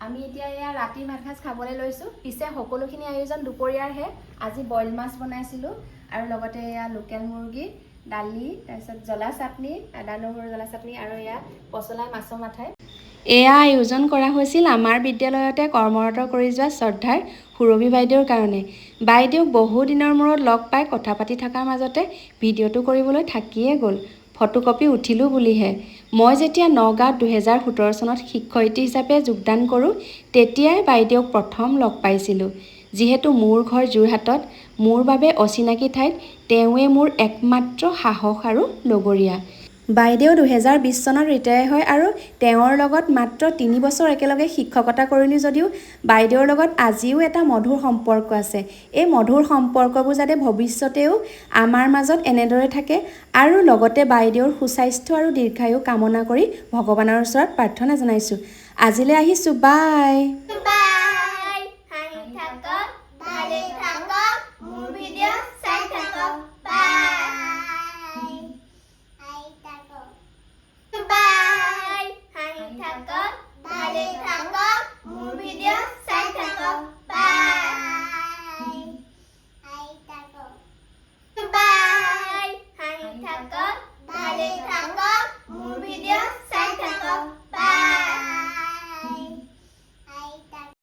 আমি এতিয়া এয়া ৰাতিৰ ভাত সাঁজ খাবলৈ লৈছোঁ। পিছে সকলোখিনি আয়োজন দুপৰীয়াৰহে। আজি বইল মাছ বনাইছিলোঁ আৰু লগতে এয়া লোকেল মুৰ্গী, দালি, তাৰপিছত জ্বলা চাটনি, আদা নহৰু জ্বলা চাটনি আৰু এয়া পচলা মাছৰ মাথাই। এয়া আয়োজন কৰা হৈছিল আমাৰ বিদ্যালয়তে কৰ্মৰত কৰি যোৱা শ্ৰদ্ধাৰ সুৰভি বাইদেউৰ কাৰণে। বাইদেউক বহু দিনৰ মূৰত লগ পাই কথা পাতি থকাৰ মাজতে ভিডিঅ'টো কৰিবলৈ থাকিয়ে গ'ল, ফটোকপি উঠিলোঁ বুলিহে। মই যেতিয়া নগাঁৱত 2017 চনত শিক্ষয়িত্ৰী হিচাপে যোগদান কৰোঁ, তেতিয়াই বাইদেউক প্ৰথম লগ পাইছিলোঁ। যিহেতু মোৰ ঘৰ যোৰহাটত, মোৰ বাবে অচিনাকি ঠাইত তেওঁৱে মোৰ একমাত্ৰ সাহস আৰু লগৰীয়া। বাইদেউ 2020 চনত ৰিটায়াৰ হয় আৰু তেওঁৰ লগত মাত্ৰ 3 বছৰ একেলগে শিক্ষকতা কৰিলোঁ যদিও বাইদেউৰ লগত আজিও এটা মধুৰ সম্পৰ্ক আছে। এই মধুৰ সম্পৰ্কবোৰ যাতে ভৱিষ্যতেও আমাৰ মাজত এনেদৰে থাকে আৰু লগতে বাইদেউৰ সুস্বাস্থ্য আৰু দীৰ্ঘায়ু কামনা কৰি ভগৱানৰ ওচৰত প্ৰাৰ্থনা জনাইছোঁ। আজিলৈ আহিছোঁ, বাই।